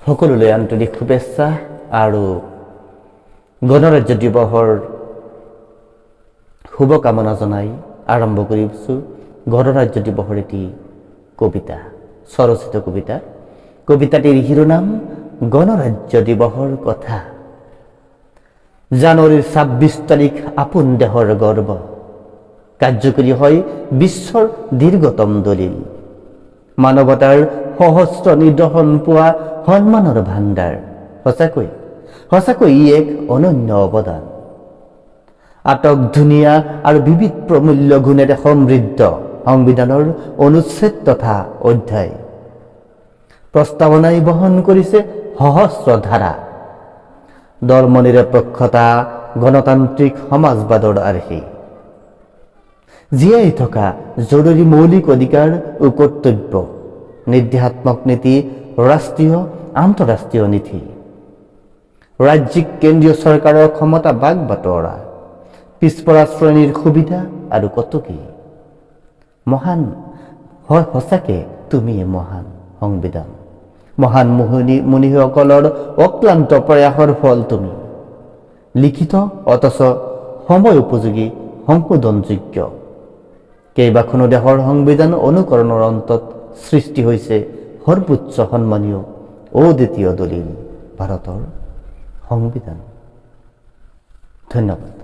সকলোলৈ আন্তৰিক শুভেচ্ছা আৰু গণৰাজ্য দিৱসৰ শুভকামনা জনাই আৰম্ভ কৰিছোঁ গণৰাজ্য দিৱসৰ এটি কবিতা, স্বৰচিত কবিতা। কবিতাটিৰ শিৰোনাম গণৰাজ্য দিৱসৰ কথা। জানুৱাৰীৰ 26 তাৰিখ আপোন দেশৰ গৰ্ব, কাৰ্যকৰী হয় বিশ্বৰ দীৰ্ঘতম দলিল, মানৱতাৰ সহস্ৰ নিদৰ্শন পোৱা সন্মানৰ ভাণ্ডাৰ। সঁচাকৈ সঁচাকৈ ই এক অনন্য অৱদান। আটক ধুনীয়া আৰু বিবিধ প্ৰমূল্য গুণেৰে সমৃদ্ধ সংবিধানৰ অনুচ্ছেদ তথা অধ্যায়, প্ৰস্তাৱনাই বহন কৰিছে সহস্ৰ ধাৰা। ধৰ্মনিৰপেক্ষতা, গণতান্ত্ৰিক সমাজবাদৰ আৰ্হি, জীয়াই থকা জৰুৰী মৌলিক অধিকাৰ ও কৰ্তব্য, নিৰ্দেশাত্মক নীতি, ৰাষ্ট্ৰীয় আন্তঃৰাষ্ট্ৰীয় নীতি, ৰাজ্যিক কেন্দ্ৰীয় চৰকাৰৰ ক্ষমতা ভাগ বাটোৱাৰা, পিছপৰা শ্ৰেণীৰ সুবিধা আৰু কত কি। মহান হয়, সঁচাকে তুমিয়ে মহান সংবিধান। মহান মুনি মুনিসকলৰ অক্লান্ত প্ৰয়াসৰ ফল তুমি। লিখিত অথচ সময় উপযোগী, সংশোধনযোগ্য। কেইবাখনো দেশৰ সংবিধান অনুকৰণৰ অন্তত সৃষ্টি হৈছে সৰ্বোচ্চ সন্মানীয় অদ্বিতীয় দলিল, ভাৰতৰ সংবিধান। ধন্যবাদ।